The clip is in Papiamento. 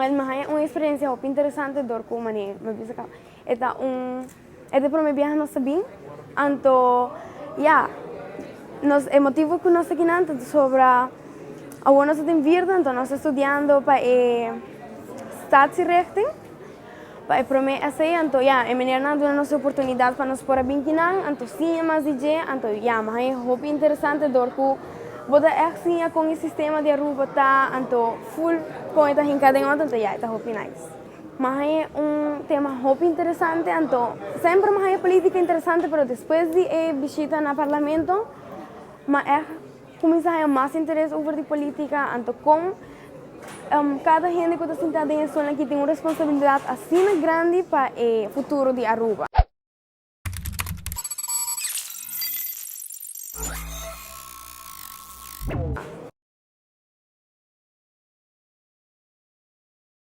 Mas mi a haya un experiencia hopi interesante door cu mane mi bisa caba e ta un e ta e prome biaha nos ta bin anto ya nos e motibo cu nos ta kinan ta sobra awor nos ta den vierde, anto nos ta studiando pa e staatsrechten pa e prome esey. Anto ya e meneernan a duna nos e oportunidad pa nos por a bin kinan anto siña mas di dje. Anto ya mi a haya hopi interesante door cu bo ta echt siña con e sistema di Aruba ta, anto full con e ta hinca den otro. Anto ya e ta hopi nice. Mi a haya un tema hopi interesante. Anto semper mi a haya politica interesante, pero despues di e bishita na Parlamento mi a echt cuminsa haya mas interes over di politica, anto con cada hende cu ta sinta den e stoel aki tin un responsabilidad asina grandi pa e futuro di Aruba.